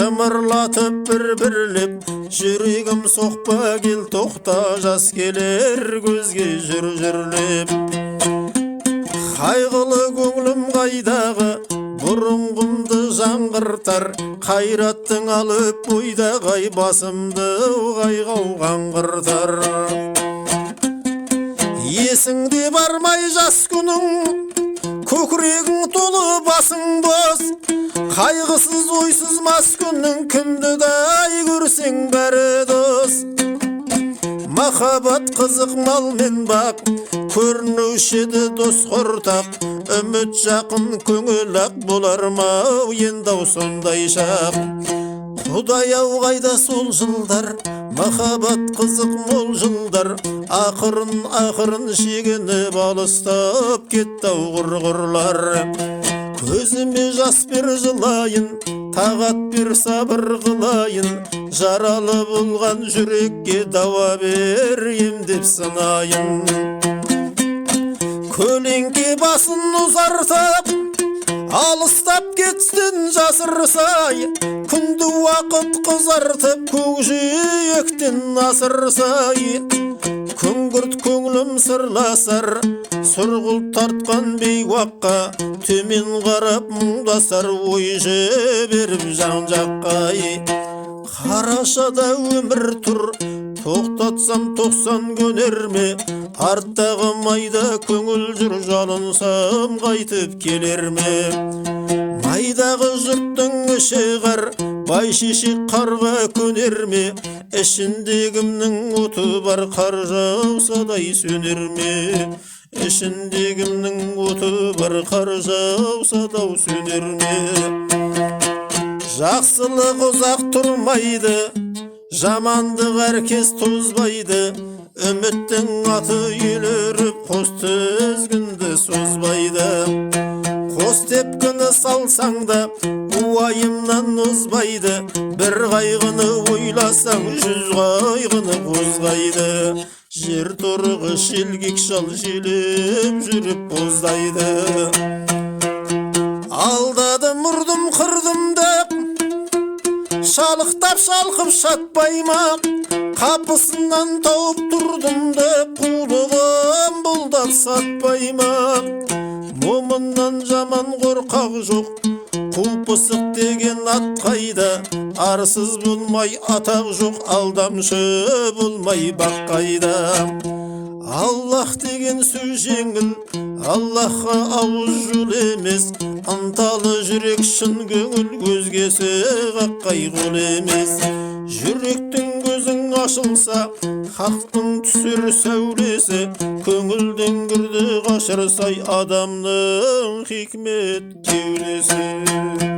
Шымырлатып бір-бірлеп, жүрегім соқпа кел тоқта, жас келер көзге жүр-жүрлеп. Қайғылы көңілім қайдағы, бұрынғымды жаңғыртар, қайраттың алып бойдағай, басымды қайғау қаңғыртар. Есіңде бармай жас күнің, көкірегің толы басың бос, қайғысыз ойсыз мас күнің, кімді дай көрсең бәрі дос. Махаббат қызық мал мен бақ, көрінуші еді дос ортақ, үміт жақын көңіл ақ, болар ма енді ау сондай шақ. Құдай ау қайда сол жылдар, махаббат қызық мол жылдар, ақырын ақырын шегініп алыстап кетті ау құрғырлар. Көзіме жас бер жылайын, тағат бер сабыр қылайын, жаралы болған жүрекке дауа бер емдеп сынайын. Көлеңке басын ұзартып, алыстап кетсін жасырсай, күнді уақыт қызартып, көкжиектен асырсай. Күңгірт көңілім сырласар, сұрғылт тартқан бейуаққа, төмен қарап мұңдасар, ой жіберіп жан-жаққа. Қарашада өмір тұр, тоқтатсам 90 көнер ме, арттағы майда көңіл жүр, жалынсам қайтып келер ме. Майдағы жұрттың іші қар, бай шешек қарға көнер ме, ішінде кімнің оты бар, қар жаусадай сөнер ме. Ішінде кімнің оты бар, қар жауса да сөнер ме. Жақсылық ұзақ тұрмайды, жамандық әркез тозбайды, үміттің аты еліріп, қос тізгінді созбайды. Қос тепкіні салсаң да, уайымнан озбайды, бір қайғыны ойласаң, 100 қайғыны қозғайды. Жер торығы шелгек шал желіп жүріп боздайды. Алдадым, ұрдым, қырдым деп, шалықтап шалқып шатпай ма, қапысынан тауып тұрдым деп, қулығым бұлдап сатпай ма. Момыннан жаман қорқақ жоқ, қу пысық деген ат қайда, арсыз болмай атақ жоқ, алдамшы болмай бақ қайда. Аллах деген сөз жеңіл, Аллахқа ауыз жол емес, ынталы жүрек шын көңіл, өзгесі қаққай қол емес. Жүректің көзің ашылса, хақтың түсер сәулесі, көңілдің кірді қашырсай, адамның хикмет кеудесі.